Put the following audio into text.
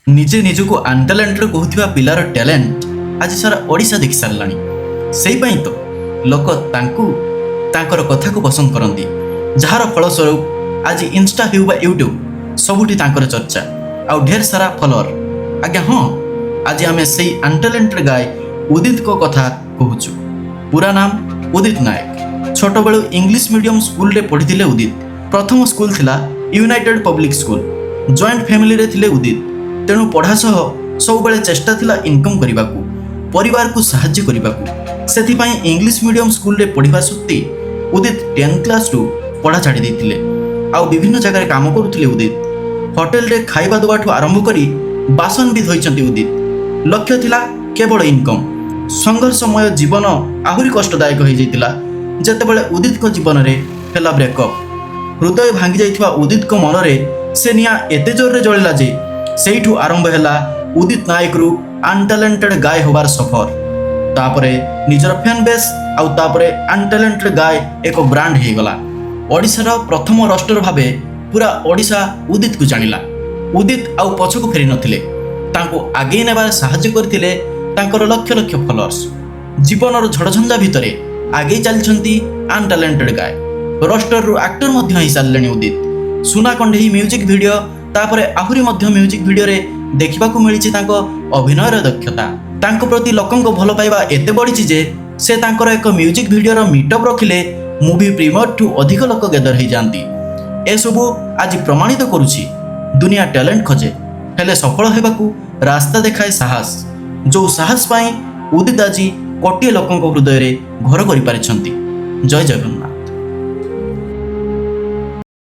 ନିଜେ ନିଜକୁ ଅନଟ୍ୟାଲେଣ୍ଟେଡ୍ କହୁଥିବା ପିଲାର ଟ୍ୟାଲେଣ୍ଟ ଆଜି ସାରା ଓଡ଼ିଶା ଦେଖି ସାରିଲାଣି। ସେଇପାଇଁ ତ ଲୋକ ତାଙ୍କୁ, ତାଙ୍କର କଥାକୁ ପସନ୍ଦ କରନ୍ତି, ଯାହାର ଫଳସ୍ୱରୂପ ଆଜି ଇନଷ୍ଟା ହେଉ ବା ୟୁଟ୍ୟୁବ୍, ସବୁଠି ତାଙ୍କର ଚର୍ଚ୍ଚା ଆଉ ଢେର ସାରା ଫଲୋଅର। ଆଜ୍ଞା ହଁ, ଆଜି ଆମେ ସେଇ ଅନଟ୍ୟାଲେଣ୍ଟେଡ୍ ଗାଏ ଉଦିତଙ୍କ କଥା କହୁଛୁ। ପୁରା ନାମ ଉଦିତ ନାୟକ। ଛୋଟବେଳୁ ଇଂଲିଶ ମିଡିୟମ ସ୍କୁଲରେ ପଢ଼ିଥିଲେ ଉଦିତ। ପ୍ରଥମ ସ୍କୁଲ ଥିଲା ୟୁନାଇଟେଡ୍ ପବ୍ଲିକ ସ୍କୁଲ। ଜଏଣ୍ଟ ଫ୍ୟାମିଲିରେ ଥିଲେ ଉଦିତ। ତେଣୁ ପଢ଼ା ସହ ସବୁବେଳେ ଚେଷ୍ଟା ଥିଲା ଇନକମ୍ କରିବାକୁ, ପରିବାରକୁ ସାହାଯ୍ୟ କରିବାକୁ। ସେଥିପାଇଁ ଇଂଲିଶ ମିଡିୟମ ସ୍କୁଲରେ ପଢ଼ିବା ସତ୍ତ୍ୱେ ଉଦିତ 10th କ୍ଲାସରୁ ପଢ଼ା ଛାଡ଼ି ଦେଇଥିଲେ ଆଉ ବିଭିନ୍ନ ଜାଗାରେ କାମ କରୁଥିଲେ ଉଦିତ। ହୋଟେଲରେ ଖାଇବା ଦେବାଠୁ ଆରମ୍ଭ କରି ବାସନ ବି ଧୋଇଛନ୍ତି ଉଦିତ। ଲକ୍ଷ୍ୟ ଥିଲା କେବଳ ଇନକମ୍। ସଂଘର୍ଷମୟ ଜୀବନ ଆହୁରି କଷ୍ଟଦାୟକ ହୋଇଯାଇଥିଲା, ଯେତେବେଳେ ଉଦିତଙ୍କ ଜୀବନରେ ହେଲା ବ୍ରେକଅପ୍। ହୃଦୟ ଭାଙ୍ଗି ଯାଇଥିବା ଉଦିତଙ୍କ ମନରେ ସେ ନିଆଁ ଏତେ ଜୋରରେ ଜଳିଲା ଯେ ସେଇଠୁ ଆରମ୍ଭ ହେଲା ଉଦିତ ନାୟକରୁ ଅନଟ୍ୟାଲେଣ୍ଟେଡ୍ ଗାଏ ହେବାର ସଫର। ତାପରେ ନିଜର ଫ୍ୟାନ୍ ବେସ୍ ଆଉ ତାପରେ ଅନଟ୍ୟାଲେଣ୍ଟେଡ୍ ଗାଏ ଏକ ବ୍ରାଣ୍ଡ ହେଇଗଲା। ଓଡ଼ିଶାର ପ୍ରଥମ ରୋଷ୍ଟର ଭାବେ ପୁରା ଓଡ଼ିଶା ଉଦିତକୁ ଜାଣିଲା। ଉଦିତ ଆଉ ପଛକୁ ଫେରି ନଥିଲେ। ତାଙ୍କୁ ଆଗେଇ ନେବାରେ ସାହାଯ୍ୟ କରିଥିଲେ ତାଙ୍କର ଲକ୍ଷ ଲକ୍ଷ ଫଲୋଅର୍ସ। ଜୀବନର ଝଡ଼ଝଞ୍ଜା ଭିତରେ ଆଗେଇ ଚାଲିଛନ୍ତି ଅନଟ୍ୟାଲେଣ୍ଟେଡ୍ ଗାଏ। ରୋଷ୍ଟରରୁ ଆକ୍ଟର ମଧ୍ୟ ହେଇସାରିଲେଣି ଉଦିତ। ସୁନା କଣ୍ଢେଇ ମ୍ୟୁଜିକ୍ ଭିଡ଼ିଓ, ତାପରେ ଆହୁରି ମଧ୍ୟ ମ୍ୟୁଜିକ୍ ଭିଡ଼ିଓରେ ଦେଖିବାକୁ ମିଳିଛି ତାଙ୍କ ଅଭିନୟର ଦକ୍ଷତା। ତାଙ୍କ ପ୍ରତି ଲୋକଙ୍କ ଭଲ ପାଇବା ଏତେ ବଢ଼ିଛି ଯେ ସେ ତାଙ୍କର ଏକ ମ୍ୟୁଜିକ୍ ଭିଡ଼ିଓର ମିଟଅପ୍ ରଖିଲେ ମୁଭି ପ୍ରିମିୟରଠୁ ଅଧିକ ଲୋକ ଗେଦର ହେଇଯାଆନ୍ତି। ଏସବୁ ଆଜି ପ୍ରମାଣିତ କରୁଛି, ଦୁନିଆ ଟ୍ୟାଲେଣ୍ଟ ଖୋଜେ, ହେଲେ ସଫଳ ହେବାକୁ ରାସ୍ତା ଦେଖାଏ ସାହସ। ଯୋଉ ସାହସ ପାଇଁ ଉଦିତ ଆଜି କୋଟିଏ ଲୋକଙ୍କ ହୃଦୟରେ ଘର କରିପାରିଛନ୍ତି। ଜୟ ଜଗନ୍ନାଥ।